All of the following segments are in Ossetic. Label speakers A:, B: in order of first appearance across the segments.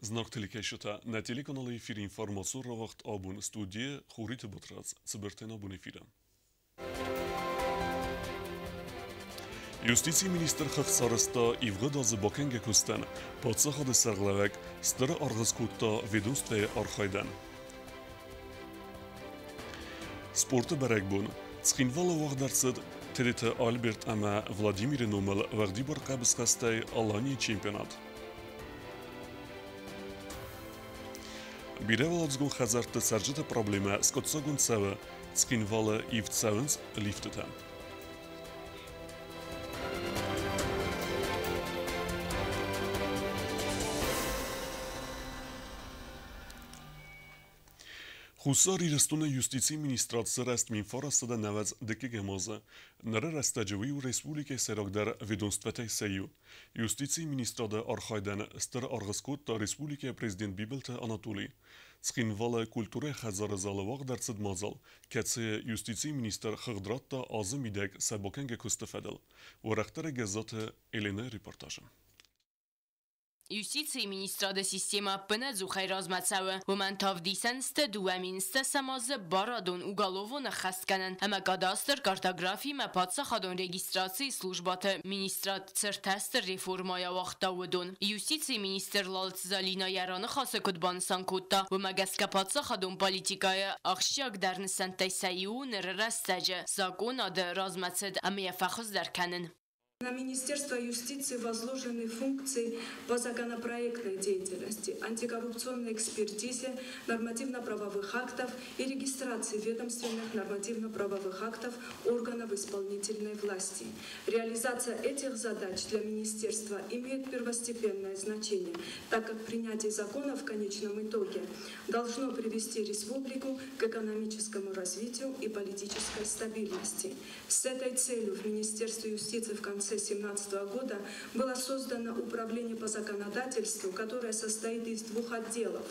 A: Зынаргъ телекӕсджытӕ, нӕ телеканалы эфиры информацион рауагъд абон студийы Хуриты Батрадз, цыбыртӕн абон эфиры. Юстицийы министр хыгъд сарӕзта ивгъуыд азы бакӕнгӕ куыстӕн, паддзахады сӕргълӕууӕг стыр аргъ скодта ведомствӕйы архайдӕн. Спорты бӕрӕгбон Цхинвалы уагъд ӕрцыд Тедеты Альберт ӕмӕ Владимиры номыл уӕгъдибар хъӕбысхӕстӕй Аланийы чемпионат. Бирӕуӕладзыгон хӕдзӕртты цӕрджыты проблемӕ скъуыддзагонд цӕуы, Цхинвалы ивд цӕуынц лифтытӕ. Хуссар Ирыстоны юстицийы министрад сырӕзт 1990 дыккӕгӕм азы. Ныры рӕстӕджы уый у республикӕйы сӕйрагдӕр ведомствӕтӕй сӕ иу. Юстицийы министрады архайдӕн стыр аргъ скодта республикӕйы президент Бибылты Анатолий. Цхинвалы культурӕйы хӕдзары залы уагъд ӕрцыд мадзал, кӕцыйы юстицийы министр хыгъд радта азы мидӕг сӕ бакӕнгӕ куысты фӕдыл. Уӕрӕхдӕр Гӕззаты Еленӕйы репортажы.
B: Юстицийы министрады системӕ ӕппынӕдзухӕй размӕ цӕуы, уымӕн та ӕвдисӕн сты 2 010 азы барадон, уголовон ӕххӕстгӕнӕн ӕмӕ кадастр, картографимӕ паддзахадон регистрацийы службӕты министрад цы ртӕ стыр реформӕйы ауагъта, уыдон. Юстицийы министр Лалыты Залинӕ йӕ раныхасы куыд банысан кодта, уымӕ гӕсгӕ паддзахадон политикӕйы ахсджиагдӕр нысӕнттӕй сӕ иу у ныры рӕстӕджы закъонады размӕцыд ӕмӕ йӕ фӕхуыздӕр кӕнын.
C: На Министерство юстиции возложены функции по законопроектной деятельности, антикоррупционной экспертизе нормативно-правовых актов и регистрации ведомственных нормативно-правовых актов органов исполнительной власти. Реализация этих задач для Министерства имеет первостепенное значение, так как принятие закона в конечном итоге должно привести республику к экономическому развитию и политической стабильности. С этой целью в Министерстве юстиции в конце 2017 года было создано управление по законодательству, которое состоит из двух отделов,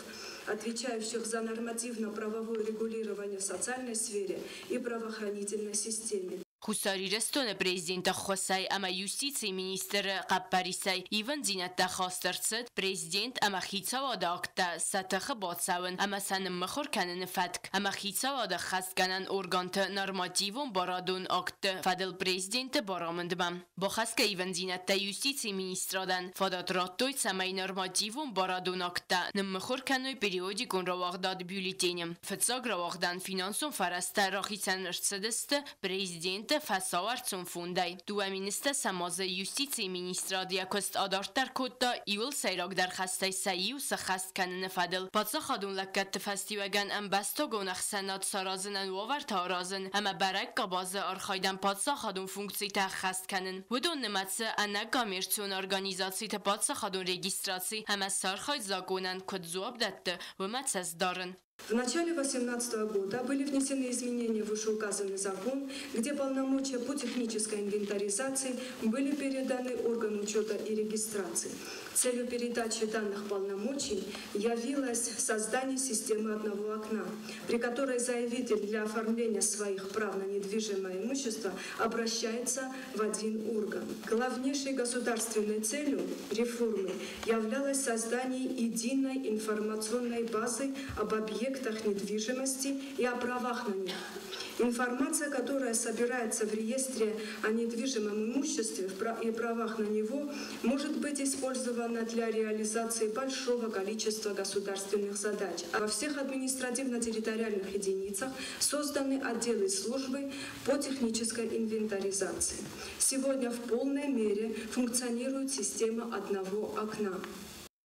C: отвечающих за нормативно-правовое регулирование в социальной сфере и правоохранительной системе.
B: Хуссар Ирыстоны президенты ӕххуысӕй ӕмӕ юстицийы министры хъӕппӕрисӕй ивындзинӕдтӕ хаст ӕрцыд президент ӕмӕ хицауады акттӕ сӕ тыхы бацӕуын ӕмӕ сӕ ныммыхуыр кӕныны фӕтк ӕмӕ хицауады ӕххӕстгӕнӕн органты нормативон барадон актты фӕдыл президенты барамындмӕ. Бахӕсгӕ ивындзинӕдтӕ юстицийы министрадӕн фадат радтой, цӕмӕй нормативон барадон акттӕ ныммыхуыр кӕной периодикон рауагъдад Бюллетень-ы. Фыццаг рауагъдӕн финансон фӕрӕзтӕ рахицӕн ӕрцыдысты президенты фӕсауӕрцон фондӕй. 2010 азы юстицийы министрад йӕ куыст адарддӕр кодта иууыл сӕйрагдӕр хӕстӕй сӕ иу сӕххӕст кӕныны фӕдыл паддзахадон лӕггӕдты фӕстиуӕгӕн ӕмбӕстагон ӕхсӕнад саразынӕн уавӕртӕ аразын ӕмӕ бӕрӕг къабазы архайдӕн паддзахадон функцитӕ ӕххӕст кӕнын. Уыдон нымӕцы ӕнӕкоммерцион организациты паддзахадон регистраци ӕмӕ сӕ архайд закъонӕн куыд дзуапп дӕтты, уымӕ цӕст дарын.
C: В начале 2018 года были внесены изменения в вышеуказанный закон, где полномочия по технической инвентаризации были переданы органу учета и регистрации. Целью передачи данных полномочий явилось создание системы одного окна, при которой заявитель для оформления своих прав на недвижимое имущество обращается в один орган. Главнейшей государственной целью реформы являлось создание единой информационной базы об объектах недвижимости и о правах на них. Информация, которая собирается в реестре о недвижимом имуществе и правах на него, может быть использована для реализации большого количества государственных задач. Во всех административно-территориальных единицах созданы отделы службы по технической инвентаризации. Сегодня в полной мере функционирует система одного окна.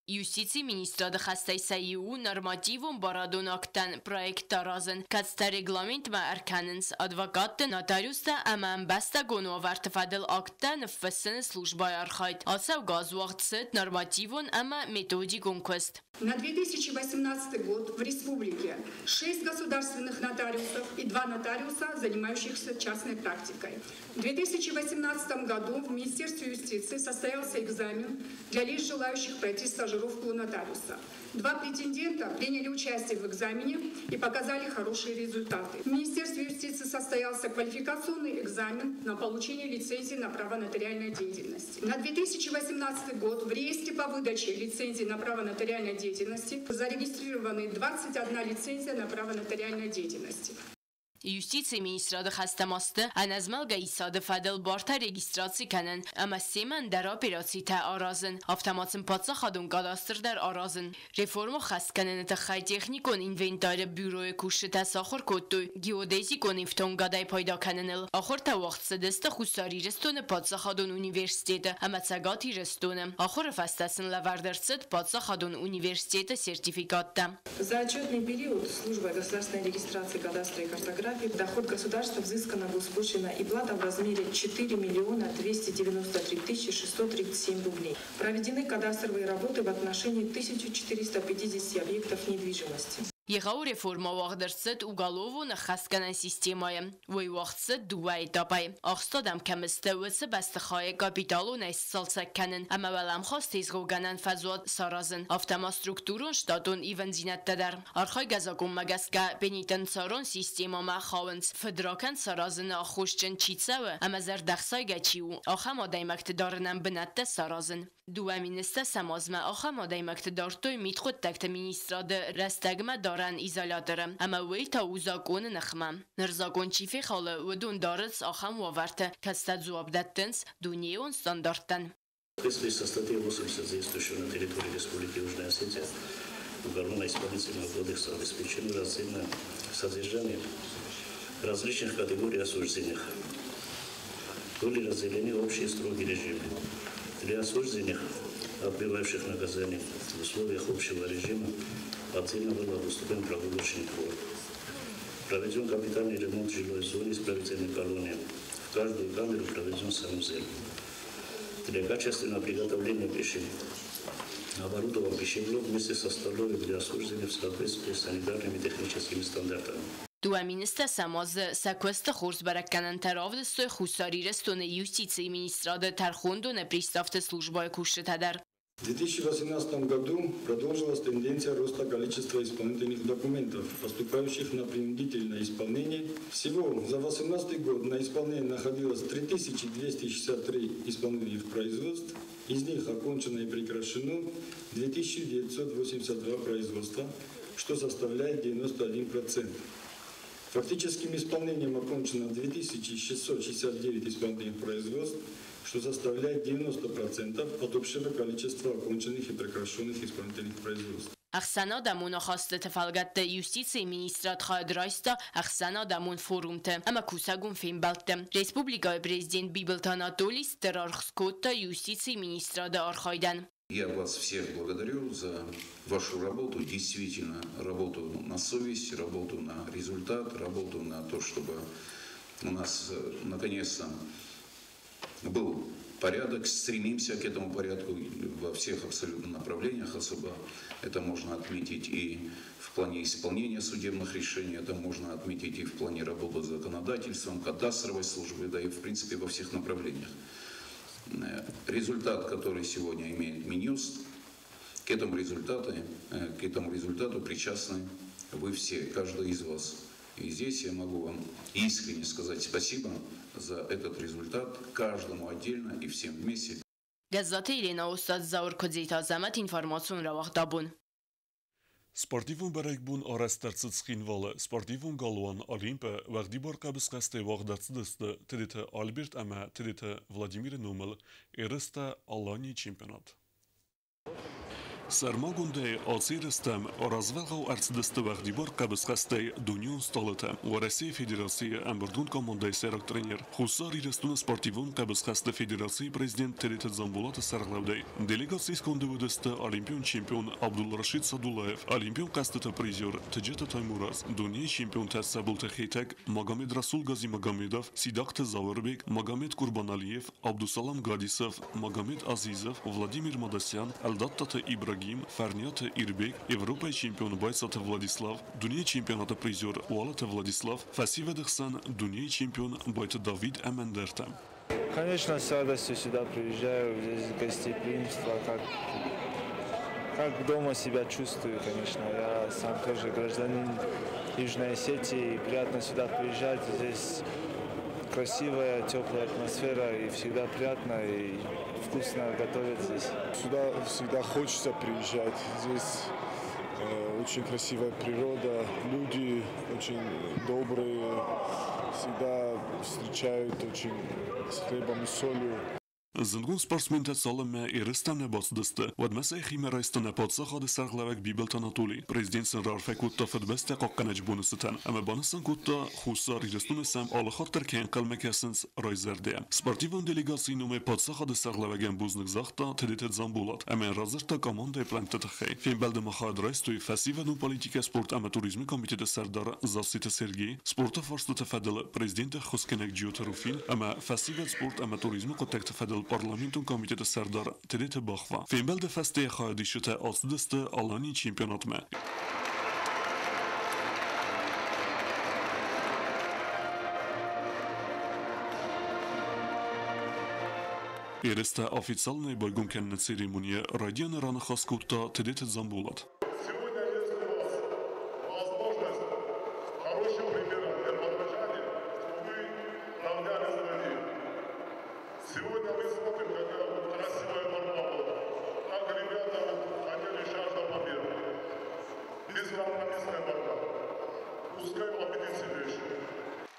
B: Юстицийы министрады хӕстӕй сӕ иу у нормативон барадон акттӕн проекттӕ аразын, кӕцытӕ регламентмӕ ӕркӕнынц адвокатты, нотариустӕ ӕмӕ ӕмбӕстагон уавӕрты фӕдыл акттӕ ныффыссыны службӕйы архайд. Ацӕугӕ аз уагъд цыд нормативон ӕмӕ методикон куыст.
D: На 2018 год в республике 6 государственных нотариусов и 2 нотариуса, занимающихся частной практикой. В 2018 году в Министерстве юстиции состоялся экзамен для лиц, желающих пройти стажировку. стажировку у нотариуса. 2 претендента приняли участие в экзамене и показали хорошие результаты. В Министерстве юстиции состоялся квалификационный экзамен на получение лицензии на право нотариальной деятельности. На 2018 год в реестре по выдаче лицензии на право нотариальной деятельности зарегистрированы 21 лицензия на право нотариальной деятельности.
B: Юстицийы министрады хӕстӕм азты ӕнӕзмӕлгӕ исады фӕдыл бартӕ регистраци кӕнын ӕмӕ семӕ ӕндӕр операцитӕ аразын, афтӕ ма сын паддзахадон кадастр дӕр аразын. Реформа хӕст кӕныны тыххӕй техникон инвентары бюройы кусджытӕ сахуыр кодтой геодезикон ифтонгадӕй пайда кӕныныл. Ахуыртӕ уагъд цыдысты Хуссар Ирыстоны паддзахадон университеты ӕмӕ Цӕгат Ирыстоны. Ахуыры фӕстӕ сын лӕвӕрд ӕрцыд паддзахадон университеты сертификаттӕ.
E: За отчетный период службой государственной регистрации кадастра и картографии доход государства взыскана госпошлина и плата в размере 4 293 637 рублей. Проведены кадастровые работы в отношении 1450 объектов недвижимости.
B: Егъау реформӕ уагъд ӕрцыд уголовон ӕххӕстгӕнӕн системӕйы. Уый уагъд цыд дыууӕ этапӕй. Ахст адӕм кӕм сты, уыцы бӕстыхайы капиталонӕй сцалцӕг кӕнын ӕмӕ уӕлӕмхас тезгъогӕнӕн фӕзуат саразын, афтӕ ма структурон штатон ивындзинӕдтӕ дӕр. Архайгӕ закъонмӕ гӕсгӕ пенитенциарон системӕмӕ хауынц фыдракӕнд саразыны аххосджын чи цӕуы ӕмӕ зӕрдӕхсайгӕ чи у, ахӕм адӕймӕгты дарынӕн бынӕттӕ саразын. 2010 азмӕ ахӕм адӕймӕгты дардтой мидхъуыддӕгты министрады рӕстӕгмӕ дарӕн изоляторы, ӕмӕ уый та у законы ныхмӕ. Ныр закон чи фехалы, уыдон дарынц ахӕм уавӕрты, кӕцытӕ дзуапп дӕттынц дунейон стандарттӕн.
F: В соответствии со статьей 80 действующего на территории Республики Южная Осетия Уголовно-исполнительного кодекса обеспечено раздельное содержание различных категорий осужденных. Были разделены общие строгие режимы. Для осужденных, отбывающих наказание в условиях общего режима, отдельно был обустроен прогулочный двор. Проведен капитальный ремонт жилой зоны исправительной колонии. В каждую камеру проведен санузел. Для качественного приготовления пищи оборудован пищеблок вместе со столовой для осужденных в соответствии с санитарными и техническими стандартами.
B: 2010 азы сӕ куысты хорз бӕрӕггӕнӕнтӕ равдыстой Хуссар Ирыстоны юстицийы министрады тӕрхондоны приставты службӕйы кусджытӕ дӕр.
G: В 2018 году продолжилась тенденция роста количества исполнительных документов, поступающих на принудительное исполнение. Всего за 2018 год на исполнении находилось 3263 исполнительных производств, из них окончено и прекращено 2982 производства, что составляет 91%. Фактическим исполнением окончено 2669 исполнительных производств, что составляет 90% от общего количества оконченных и прекращенных исполнительных производств.
B: Ӕхсӕнадӕмон ахастыты фӕлгӕтты юстицийы министрад хайад райста ӕхсӕнадӕмон форумты ӕмӕ кусӕгон фембӕлдты. Республикӕйы президент Бибылты Анатолий стыр аргъ скодта юстицийы министрады архайдӕн.
H: Я вас всех благодарю за вашу работу, действительно работу на совесть, работу на результат, работу на то, чтобы у нас наконец-то был порядок, стремимся к этому порядку во всех абсолютно направлениях, особо это можно отметить и в плане исполнения судебных решений, это можно отметить и в плане работы с законодательством, кадастровой службы, да и в принципе во всех направлениях. Результат, который сегодня имеет Минюст, к этому результату причастны вы все, каждый из вас. И здесь я могу вам искренне сказать спасибо за этот результат каждому отдельно и всем вместе.
B: Газета Елена Остад Заур Кодзейта Азамат информацион рауагъдабон.
A: Спортивон бӕрӕгбон арӕзт ӕрцыд Цхинвалы. Спортивон галуан Олимпы уӕгъдибар хъӕбысхӕстӕй уагъд ӕрцыдысты Тедеты Альберт ӕмӕ Тедеты Владимиры номыл ерыстӕ Аланийы чемпионат. Сӕрмагондӕй ацы ерыстӕм развӕлгъау ӕрцыдысты уӕгъдибар хъӕбысхӕстӕй дунеон стъалытӕ. Уӕрӕсейы Федерацийы ӕмбырдон командӕйы сӕйраг тренер, Хуссар Ирыстоны спортивон хъӕбысхӕсты федерацийы президент Тедеты Дзамболаты сӕргълӕудӕй. Делегацийы сконды уыдысты олимпион чемпион Абдулрашид Садулаев, олимпион хъӕзтыты призер Тыджыты Таймураз, дунейы чемпионтӕ Сӕбылты Хетӕг, Магомед Расул Газимагомедов, Сидахъты Зауырбег, Магомед Курбаналиев, Абдусалам Гадисов, Магомед Азизов, Владимир Мадасян, Ӕлдаттаты Ибрагим, Фӕрниаты Ирбег, Европӕйы чемпион Байцаты Владислав, дунейы чемпионаты призер Уалыты Владислав, фӕсивӕды хсӕн дунейы чемпион Байты Давид ӕмӕ ӕндӕртӕ.
I: Конечно, с радостью сюда приезжаю, здесь гостеприимство, как Как дома себя чувствую, конечно. Я сам тоже гражданин Южной Осетии. Приятно сюда приезжать. Здесь красивая, теплая атмосфера, и всегда приятно и вкусно готовят здесь.
J: Сюда всегда хочется приезжать. Здесь очень красивая природа, люди очень добрые, всегда встречают очень с хлебом и солью.
A: Зындгонд спортсментӕ цалынмӕ ерыстӕм нӕ бацыдысты, уӕдмӕ сӕхимӕ райста нӕ паддзахады сӕргълӕууӕг Бибылты Анатоли. Президент сын раарфӕ кодта Фыдыбӕстӕ хъахъхъӕнӕджы боны цытӕн ӕмӕ банысан кодта, Хуссар Ирыстоны сӕм алыхатт дӕр кӕй ӕнхъӕлмӕ кӕсынц райзӕрдӕйӕ. Спортивон делегацийы номӕй паддзахады сӕргълӕууӕгӕн бузныг загъта Тедеты Дзамболат ӕмӕ йын радзырдта командӕйы плӕнтты тыххӕй. Фембӕлды ма хайад райстой фӕсивӕдон политикӕ, спорт ӕмӕ туризмы комитеты сӕрдар Зассеты Сергей, спорты фарстыты фӕдыл президенты ӕххуысгӕнӕг Джиоты Руфин ӕмӕ фӕсивӕд, спорт ӕмӕ туризмы хъуыддӕгты фӕдыл парламентон комитеты сӕрдар Тедеты Бахва. Фембӕлды фӕстӕ хайадисджытӕ ацыдысты Аланийы чемпионатмӕ. Ерыстӕ официалонӕй байгом кӕныны церемонийы райдианы раныхас кодта Тедеты Дзамболат.
K: Сегодня есть у вас возможность хорошим примером для подражания, что вы равняли свои. Сегодня мы смотрим, какая вот красивая борьба была. Как ребята вот хотели жажда победы. Бескомпромиссная борьба. Пускай победит сильнейший.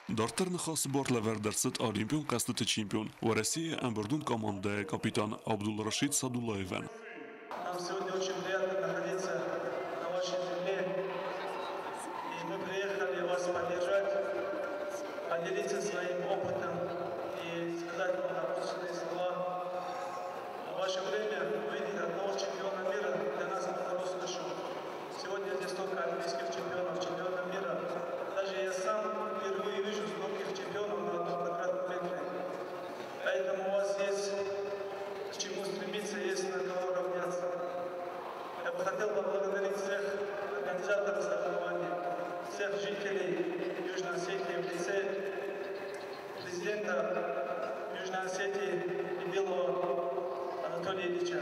A: Дарддӕр ныхасы бар лӕвӕрд ӕрцыд Олимпион хъӕзтыты чемпион, Уӕрӕсейы ӕмбырдон командӕйы капитан Абдулрашид Садулаевӕн.
L: Нам сегодня очень приятно находиться на вашей земле. И мы приехали вас поддержать, поделиться своим опытом и сказать вам напутственные слова. В ваше время увидеть одного чемпиона мира для нас это роскошью. Сегодня здесь столько олимпийских чемпионов, чемпионов мира. Даже я сам впервые вижу стольких чемпионов на одном квадратном метре. Поэтому у вас есть к чему стремиться, есть на кого равняться. Я бы хотел поблагодарить всех организаторов соревнований, всех жителей Южной Осетии в лице президента Южной Осетии Бибилова Анатолия Ильича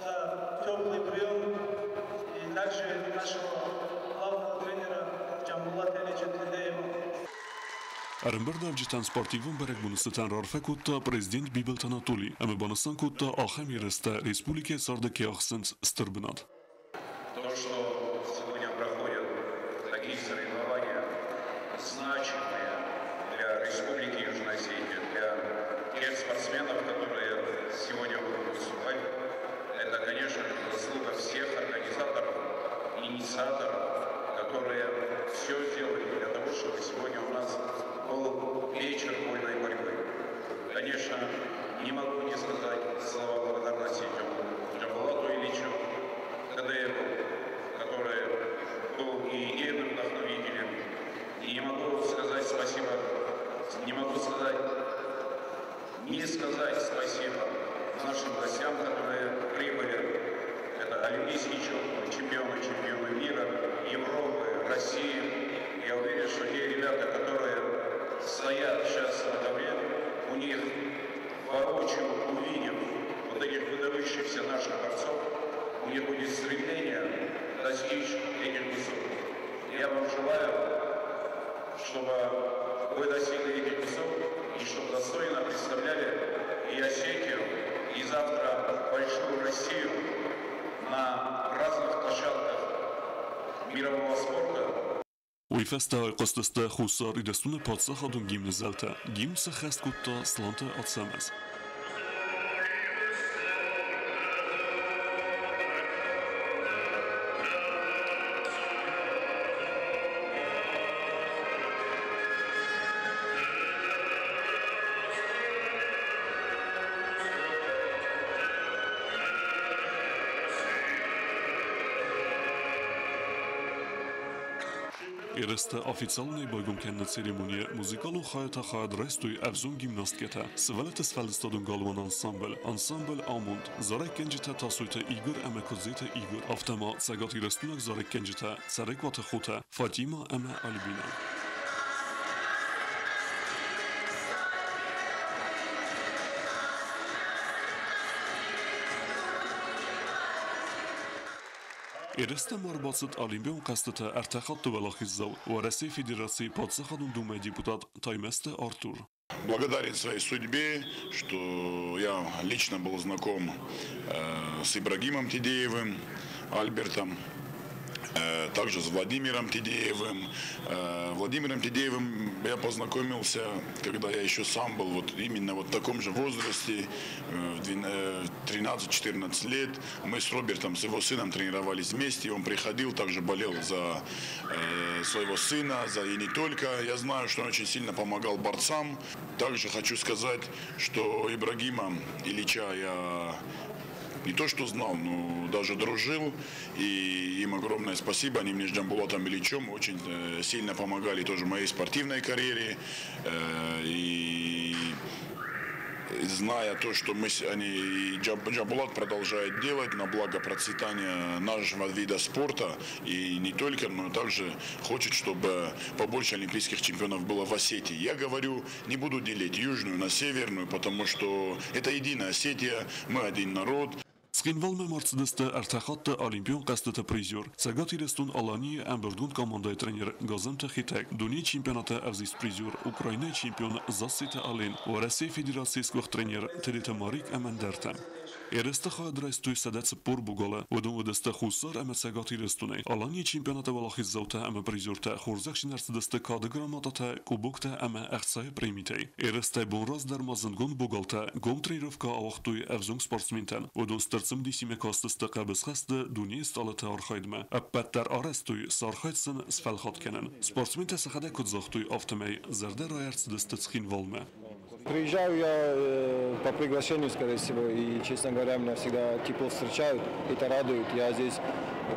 L: за теплый прием и также нашего главного тренера Джамбулата Ильича Тедеева.
A: Ӕрӕмбырдуӕвджытӕн спортивон бӕрӕгбоны цытӕн раарфӕ кодта президент Бибылты Анатоли ӕмӕ банысан кодта, ахӕм ерыстӕ республикӕйы царды кӕй ахсынц стыр бынат.
H: То, что сегодня проходят такие соревнования, значимые для Республики Южная Осетия, для тех спортсменов, которые сегодня будут выступать, это, конечно же, заслуга всех организаторов, инициаторов, которые все сделали для того, чтобы сегодня у нас был вечер вольной борьбы. Конечно, не могу не сказать слова благодарности Джамбулату Ильичу Тедееву, который был и идейным вдохновителем. И не могу сказать спасибо, не могу сказать, не сказать спасибо нашим гостям, которые прибыли. Это олимпийские чемпионы, чемпионы мира, Европы, России. Я уверен, что те ребята, которые стоят сейчас на ковре, у них воочию увидев вот этих выдающихся наших борцов, у них будет стремление достичь этих высот. Я вам желаю, чтобы вы достигли этих высот и чтобы достойно представляли и Осетию, и завтра большую Россию на разных площадках мирового спорта.
A: Уый фӕстӕ айхъуыстысты Хуссар Ирыстоны паддзахадон гимны зӕлтӕ. Гимн сӕххӕст кодта Сланты Ацӕмӕз. Ерыстӕ официалонӕй байгом кӕныны церемонийы музыкалон хайы та хайад райстой ӕвзонг гимнасткӕтӕ, сывӕллӕтты сфӕлдыстадон галуаны ансамбль, ансамбль Амонд, зарӕггӕнджытӕ Тасойты Игорь ӕмӕ Куыдзеты Игорь, афтӕ ма цӕгатирыстойнаг зарӕггӕнджытӕ Цӕрӕкуаты хотӕ Фатимӕ ӕмӕ Альбинӕ. Ерыстӕм ӕрбацыд Олимпион хъӕзтыты ӕртӕ хатты уӕлахиздзау, Уӕрӕсейы Федерацийы Паддзахадон Думӕйы депутат Таймӕзты Артур.
K: Благодарен своей судьбе, что я лично был знаком с Ибрагимом Тедеевым, Альбертом, также с Владимиром Тедеевым. Владимиром Тедеевым я познакомился, когда я еще сам был вот именно вот в таком же возрасте, в 13-14 лет. Мы с Робертом, с его сыном тренировались вместе. Он приходил, также болел за своего сына, за и не только. Я знаю, что он очень сильно помогал борцам. Также хочу сказать, что Ибрагима Ильича я не то что знал, но даже дружил. И им огромное спасибо. Они мне с Джамбулатом Ильичем очень сильно помогали тоже в моей спортивной карьере. И зная то, что мы, они, Джамбулат продолжает делать на благо процветания нашего вида спорта, и не только, но также хочет, чтобы побольше олимпийских чемпионов было в Осетии. Я говорю, не буду делить южную на северную, потому что это единая Осетия, мы один народ.
A: Цхинвалмӕ ма рцыдысты ӕртӕ хатты Олимпион хъӕзтыты призер, Цӕгат Ирыстон-Аланийы ӕмбырдгонд командӕйы тренер Газанты Хетӕг, дунейы чемпионаты ӕвзист призер, Украинӕйы чемпион Зассеты Ален, Уӕрӕсейы Федерацийы сгуыхт тренер Тедеты Марик ӕмӕ ӕндӕртӕ. Ерысты хайад райстой 140 богалы, уыдон уыдысты Хуссар ӕмӕ Цӕгат Ирыстонӕй. Аланийы чемпионаты уӕлахиздзаутӕ ӕмӕ призертӕ хорзӕхджын ӕрцыдысты кады грамотатӕ, кубоктӕ ӕмӕ ӕхцайы премитӕй. Ерыстӕй бон раздӕр ма зындгонд богалтӕ гом тренировкӕ ауагътой ӕвзонг спортсментӕн. Уыдон стыр цымыдисимӕ кастысты хъӕбысхӕсты дунейы стъалыты архайдмӕ. Ӕппӕт дӕр арӕзтой, сӕ архайд сын сфӕлхатт кӕнын. Спортсментӕ сӕхӕдӕг куыд загътой, афтӕмӕй зӕрдӕрайӕ ӕрцыдысты Цхинвалмӕ.
G: Приезжаю я по приглашению, скорее всего, и, честно говоря, меня всегда тепло встречают, это радует. Я здесь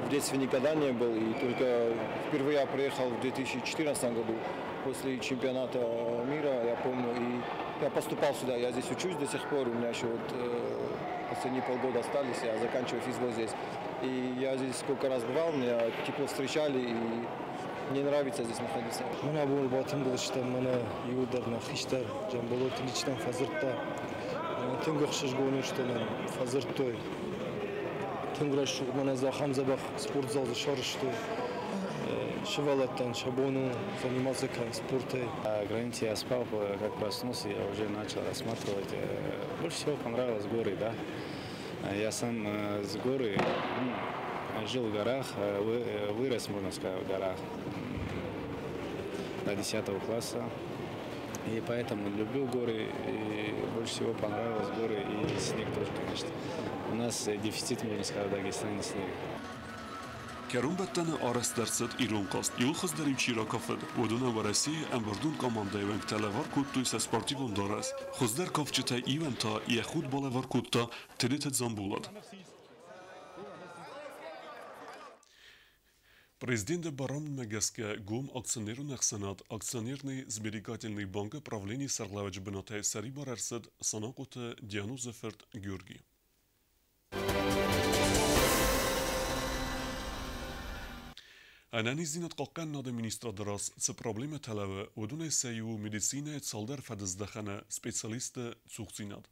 G: в детстве никогда не был, и только впервые я приехал в 2014 году, после чемпионата мира, я помню, и я поступал сюда, я здесь учусь до сих пор, у меня еще вот последние полгода остались, я заканчиваю физбол здесь. И я здесь сколько раз бывал, меня тепло встречали, и мне нравится здесь находиться.
I: Мӕнӕ абон батымбыл стӕм, мӕнӕ иуылдӕр нӕ хистӕр Джамболоты Ильич нӕм фӕдзырдта. Тынг ӕхсызгон сты нӕм фӕдзырдтой. Тынг рӕсугъд мӕнӕ дзы ахӕм дзӕбӕх спортзал дзы сарӕзтой. Сывӕллӕттӕн сӕ бон у заниматься кӕнын спортӕй.
M: На границе я спал, как проснулся, я уже начал рассматривать. Больше всего понравилось горы, да. Я сам с горы, жил в горах, вырос, можно сказать, в горах до 10 класса. И поэтому люблю горы, и больше всего понравилось горы и снег тоже, конечно. У нас дефицит, можно сказать, в Дагестане снега.
A: Кӕронбӕттӕны арӕзт ӕрцыд ирон хъазт. Иуыл хуыздӕр-иу чи ракафыд, уыдонӕн Уӕрӕсейы ӕмбырдон командӕйы уӕнгтӕ лӕвар кодтой сӕ спортивон дарӕс. Хуыздӕр кафджытӕй иуӕн та йӕ худ балӕвар кодта Тедеты Дзамболат. Президенты барамындмӕ гӕсгӕ гом акционерон ӕхсӕнад Акционерный сберегательный банкы правленийы сӕргълӕууӕджы бынатӕй сӕрибар ӕрцыд Санахъоты Дианозы фырт Георги. Ӕнӕниздзинад хъахъхъӕнынады министрады раз цы проблемӕтӕ лӕууы, уыдонӕй сӕ иу у медицинӕйы цалдӕр фӕдыздӕхӕны специалистты цухдзинад.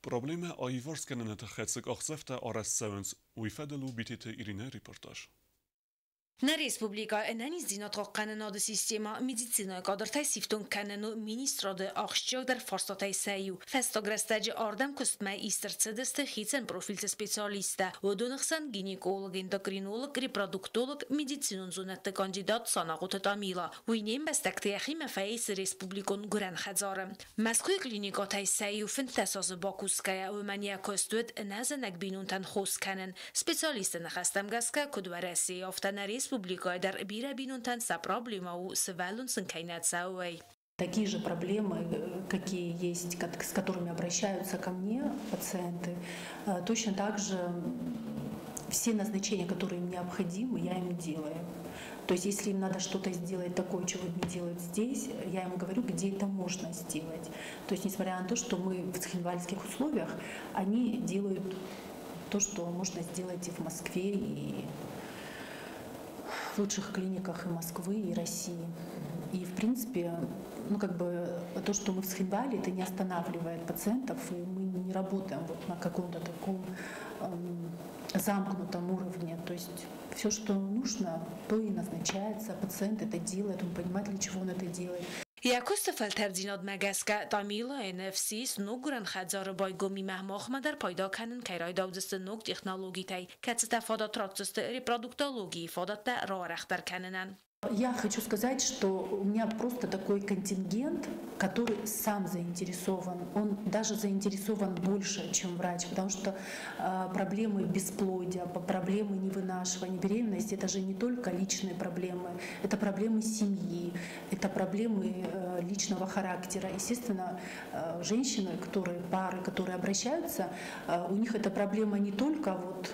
A: Проблемӕ аиварс кӕныны тыххӕй цы къахдзӕфтӕ арӕзт цӕуынц, уый фӕдыл у Битеты Иринӕйы репортаж.
N: Нӕ республикӕйы ӕнӕниздзинад хъахъхъӕнынады системӕ медицинӕйы кадртӕй сифтонг кӕнын у министрады ахсджиагдӕр фарстатӕй сӕ иу. Фӕстаг рӕстӕджы ардӕм куыстмӕ ист ӕрцыдысты хицӕн профильты специалисттӕ. Уыдоны хсӕн гинеколог, эндокринолог, репродуктолог, медицинон зонӕдты кандидат Санахъоты Тамила. Уый не мбӕстӕгты йӕхимӕ фӕисы республикон гуырӕн хӕдзары. Мӕскуыйы клиникӕтӕй сӕ иу 15 азы бакусгӕйӕ, уымӕн йӕ куыст уыд ӕнӕзӕнӕг бинонтӕн хос кӕнын. Специалистты ныхӕстӕм гӕсгӕ, куыд Уӕрӕсейы, афтӕ нӕ республикӕйы дӕр бирӕ бинонтӕн сӕ проблемӕ у, сывӕллон сын кӕй нӕ цӕуы, уый.
C: Такие же проблемы, какие есть, с которыми обращаются ко мне пациенты, точно так же все назначения, которые им необходимы, я им делаю. То есть если им надо что-то сделать такое, чего не делают здесь, я им говорю, где это можно сделать. То есть несмотря на то, что мы в цхинвальских условиях, они делают то, что можно сделать и в Москве, и в лучших клиниках и Москвы, и России. И, в принципе, то, что мы в Цхинвале, это не останавливает пациентов, и мы не
O: не работаем вот на каком-то таком замкнутом уровне. То есть все, что нужно, то и назначается. Пациент это делает, он понимает, для чего он это делает.
N: Йӕ куысты фӕлтӕрддзинадмӕ гӕсгӕ Тамила НФС ноггуырӕн хӕдзары байгомимӕ махмӕ дӕр пайда кӕнын кӕй райдаудзысты ног технологитӕй, кӕцытӕ фадат ратдзысты репродуктологийы фадӕттӕ рауӕрӕхдӕр кӕнынӕн.
O: Я хочу сказать, что у меня просто такой контингент, который сам заинтересован. Он даже заинтересован больше, чем врач, потому что проблемы бесплодия, проблемы невынашивания беременности — это же не только личные проблемы, это проблемы семьи, это проблемы личного характера. Естественно, женщины, которые, пары, которые обращаются, у них эта проблема не только вот,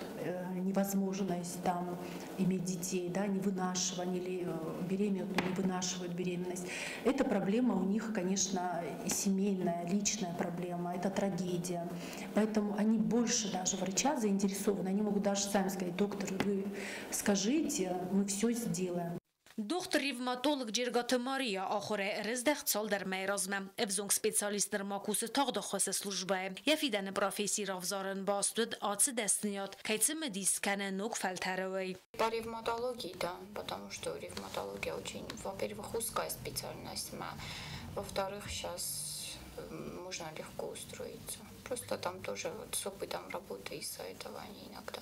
O: невозможность там иметь детей, да, невынашивание или беременную, не вынашивают беременность. Эта проблема у них, конечно, семейная, личная проблема, это трагедия. Поэтому они больше даже врача заинтересованы, они могут даже сами сказать: доктор, вы скажите, мы все сделаем.
N: Дохтыр-ревматолог Джергаты Мария ахуырӕй ӕрыздӕхт цалдӕр мӕйы размӕ. Ӕвзонг специалист нырма кусы тагъд ӕххуысы службӕйы. Йӕ фидӕны професси равзарын баст уыд ацы дӕсныйад, кӕй цымыдис кӕны ног фӕлтӕры, уый.
P: По ревматологии, да, потому что ревматология очень, во-первых, узкая специальность, а во-вторых, сейчас можно легко устроиться. Просто там тоже вот с опытом работы из-за этого они иногда.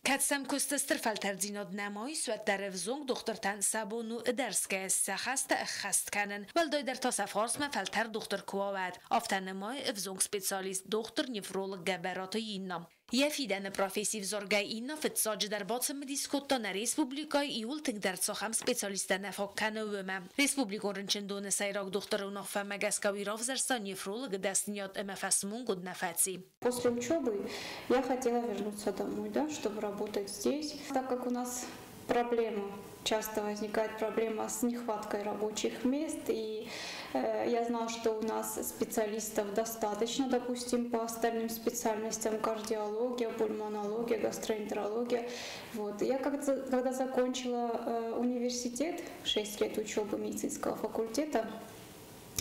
N: Кӕд сӕм куысты стыр фӕлтӕрддзинад нӕма ис, уӕддӕр ӕвзонг дохтыртӕн сӕ бон у ӕдӕрсгӕ сӕ хӕстӕ ӕххӕст кӕнын. Уӕлдайдӕр та сӕ фарсмӕ фӕлтӕрд дохтыр куы уа, уӕд. Афтӕ нымайы ӕвзонг специалист, дохтыр-нефролог Гӕбӕраты Инна. Йӕ фидӕны професси взаргӕ Инна фыццаджыдӕр бацымыдис кодта, нӕ республикӕйы иууыл тынгдӕр цахӕм специалисттӕ нӕ фаг кӕны, уымӕ. Республикон рынчындоны сӕйраг дохтыры уынаффӕмӕ гӕсгӕ уый равзӕрста нефрологы дӕсныйад ӕмӕ фӕсмонгонд нӕ фӕци.
Q: После учебы я хотела вернуться домой, да, чтобы работать здесь. Так как у нас проблема, часто возникает проблема с нехваткой рабочих мест, и я знала, что у нас специалистов достаточно, допустим, по остальным специальностям: кардиология, пульмонология, гастроэнтерология. Вот. Я когда закончила университет, 6 лет учебы медицинского факультета,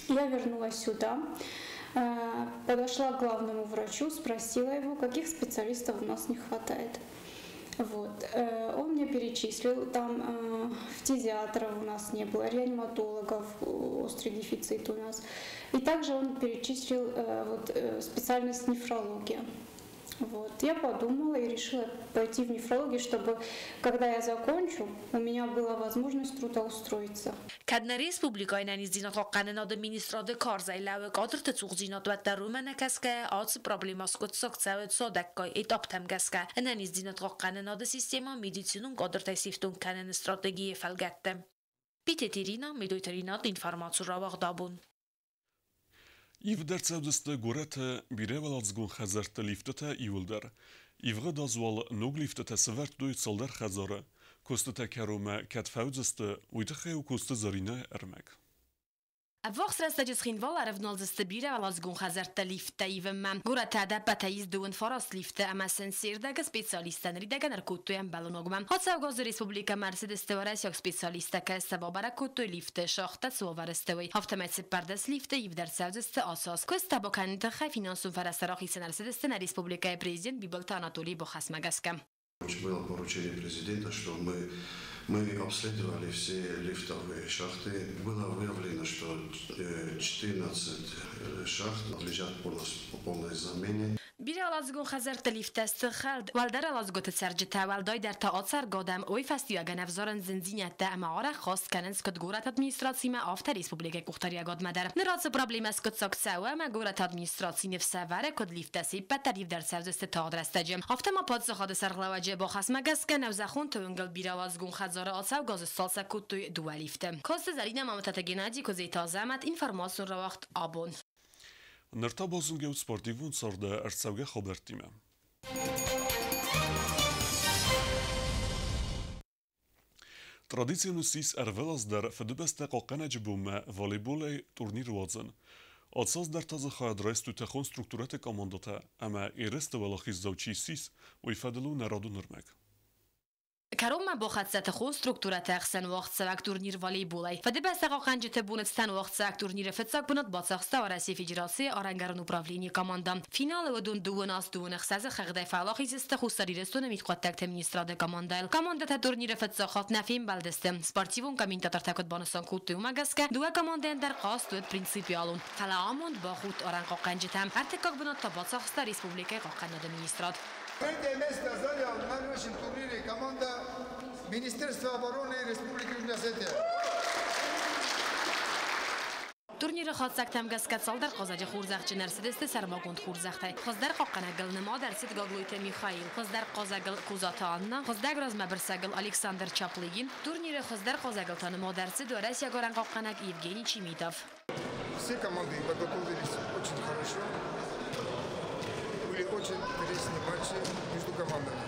Q: я вернулась сюда. Подошла к главному врачу, спросила его, каких специалистов у нас не хватает. Вот. Он мне перечислил, там фтизиатров у нас не было, реаниматологов, острый дефицит у нас. И также он перечислил вот, специальность нефрология. Вот. Я подумала и решила пойти в нефрологию, чтобы, когда я закончу, у меня была возможность трудоустроиться.
N: Кӕд нӕ республикӕйы ӕнӕниздзинад хъахъхъӕнынады министрады карзӕй лӕууы кадрты цухдзинад, уӕддӕр уымӕ нӕ кӕсгӕйӕ, ацы проблемӕ скъуыддзаг цӕуы цадӕггай этаптӕм гӕсгӕ ӕнӕниздзинад хъахъхъӕнынады системӕ медицинон кадртӕй сифтонг кӕныны стратегийы фӕлгӕтты. Битеты Ирина, Медойты Ринат, информацион рауагъд Абон.
A: Ивд ӕрцӕудзысты горӕты бирӕуӕладзыгон хӕдзӕртты лифтытӕ иууылдӕр. Ивгъуыд аз уал ног лифтытӕ сӕвӕрдтой цалдӕр хӕдзары. Куыстытӕ кӕронмӕ кӕд фӕуыдзысты, уый тыххӕй у Коцты Зӕринӕйы ӕрмӕг.
B: Ӕввахс рӕстӕджы Цхинвалы ӕрӕвналдзысты бирӕуӕладзыгон хӕдзӕрттӕ лифттӕ ивынмӕ. Горӕты ӕдӕппӕтӕй ис 29 лифты ӕмӕ сын се рдӕгы специалисттӕ ныридӕгӕн ӕркодтой ӕмбӕлон уагмӕ. Ацӕугӕ азы республикӕмӕ ӕрцыдысты уӕрӕсейаг специалисттӕ, кӕцытӕ бабӕрӕг кодтой лифты шахттӕ цы уавӕры сты, уый. Афтӕмӕй 14 лифты ивд ӕрцӕудзысты ацы аз. Куысттӕ бакӕныны тыххӕй финансон фӕрӕзтӕ рахицӕн ӕрцыдысты нӕ республикӕйы президент Бибылты Анатолийы бахӕсмӕ гӕсгӕ.
R: Было поручение президента, что мы обследовали все лифтовые шахты. Было выявлено, что 14 шахт подлежат полной замене.
B: Бирӕуӕладзыгон хӕдзӕртты лифттӕ сты хӕлд. Уӕлдӕр уӕладзгуыты цӕрджытӕ, уӕлдайдӕр та ацӕргӕ адӕм, уый фӕстиуӕгӕн ӕвзарынц зындзинӕдтӕ ӕмӕ арӕх хъаст кӕнынц куыд горӕты администрацимӕ, афтӕ республикӕйы къухдариуӕгадмӕ дӕр. Ныр ацы проблемӕ скъуыддзаг цӕуы ӕмӕ горӕты администраци ныфс ӕвӕры, куыд лифттӕ се ппӕт дӕр ивд ӕрцӕудзысты тагъд рӕстӕджы. Афтӕ ма паддзахады сӕргълӕууӕджы бахӕсмӕ гӕсгӕ Нӕузӕххонты уынгыл бирӕуӕладзыгон хӕдзары ацӕугӕ азы сцалцӕг кодтой дыууӕ лифты. Коцты Зӕринӕ, Мамытаты Геннадий, Куыдзеты Азӕмӕт, информацион рауагъд Абон.
A: Ныр та базонгӕ ут спортивон царды ӕрцӕугӕ хабӕрттимӕ. Традицион ссис ӕрвылаз дӕр Фыдыбӕстӕ хъахъхъӕнӕджы бонмӕ волейболӕй турнир уадзын. Ацы аз дӕр та дзы хайад райстой тӕххон структурӕты командӕтӕ ӕмӕ ерысты уӕлахиздзау чи ссис, уый фӕдыл у нӕ радон ӕрмӕг.
N: Кӕронмӕ бахӕццӕ тыхон структурӕты ӕхсӕн уагъдцӕуӕг турнир волейболӕй. Фыдыбӕстӕ хъахъхъӕнджыты боны цытӕн уагъдцӕуӕг турниры фыццаг бынат бацахста Уӕрӕсейы Федерацийы арӕнгӕрон управленийы командӕ. Финалы уыдон 26-ы хыгъдӕй фӕуӕлахиз сты Хуссар Ирыстоны мидхъуыддӕгты министрады командӕйыл. Командӕтӕ турниры фыццаг хатт нӕ фембӕлдысты. Спортивон комментатортӕ куыд банысан кодтой, уымӕ гӕсгӕ дыууӕ командӕйӕн дӕр хъазт уыд принципиалон. Фӕлӕ амонд бахудт арӕнхъахъхъӕнджытӕм. Ӕртыккаг бынат та бацахста республикӕйы хъахъхъӕнынады министрад.
S: Третье место занял на нашем турнире команда Министерства обороны Республики Южная Осетия.
N: Турниры хатдзӕгтӕм гӕсгӕ цалдӕр хъазӕджы хорзӕхджын ӕрцыдысты сӕрмагонд хорзӕхтӕй. Хуыздӕр хъахъхъӕнӕгыл нымад ӕрцыд Гаглойты Михаил, хуыздӕр хъазӕгыл Козаты Анна, хуыздӕр размӕбырсӕгыл Александр Чаплыгин, турниры хуыздӕр хъазӕгыл та нымад ӕрцыд уӕрӕсейаг арӕнхъахъхъӕнӕг Евгений Чимитов.
S: Все команды подготовились очень хорошо. Были очень интересные матчи между командами.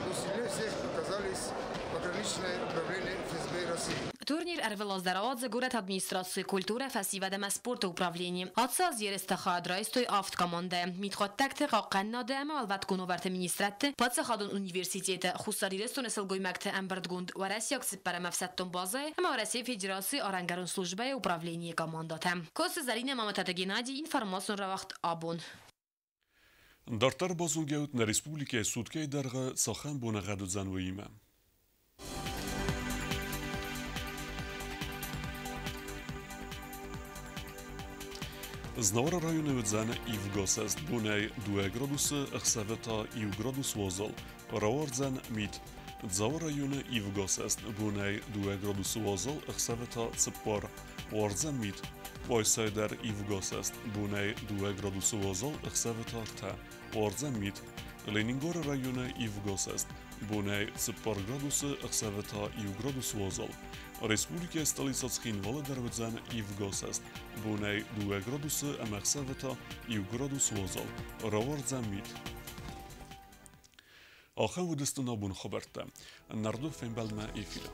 S: Но сильнее всех оказались пограничное управление ФСБ России.
N: Турнир ӕрвылаз дӕр ауадзы горӕты администрацийы культурӕ, фӕсивӕд ӕмӕ спорты управлени. Ацы аз ерысты хайад райстой авд командӕйы. Мидхъуыддӕгты, хъахъхъӕнынады ӕмӕ уӕлвӕткон уавӕрты министрадты, паддзахадон университеты, Хуссар Ирыстоны сылгоймӕгты ӕмбырдгонд, уӕрӕсейаг цыппӕрӕм ӕфсӕддон базӕйы ӕмӕ Уӕрӕсейы Федерацийы арӕнгӕрон службӕйы управленийы командӕтӕ. Коцты Зӕринӕ, Мамытаты Геннадий, информацион рауагъд «Абон».
A: Дарддӕр базонгӕ ут нӕ республикӕйы суткӕйы дӕргъы цахӕм боныгъӕд уыдзӕн, уыимӕ. Знауыры районы уыдзӕн ивгӕ бонӕй 2 градусы, ӕхсӕвы та 1 градус уазал. Рауардзӕн мит. Дзауы районы ивгӕ бонӕй 2 градусы уазал, ӕхсӕвы та 4. Уардзӕн мит. Къуайсайы дӕр ивгӕ бонӕй 2 градусы уазал, ӕхсӕвы та 3. Уардзӕн мит. Ленингоры районы ивгӕ бонӕй 4 градусы, ӕхсӕвы та 1 градус уазал. Республикӕйы столицӕ Цхинвалы дӕр уыдзӕн ивгӕ бонӕй 2 градусы ӕмӕ ӕхсӕвы та 1 градус уазал. Рауардзӕн мит. Ахӕм уыдысты нӕ абоны хабӕрттӕ. Нӕрдо фембӕлдмӕ эфиры.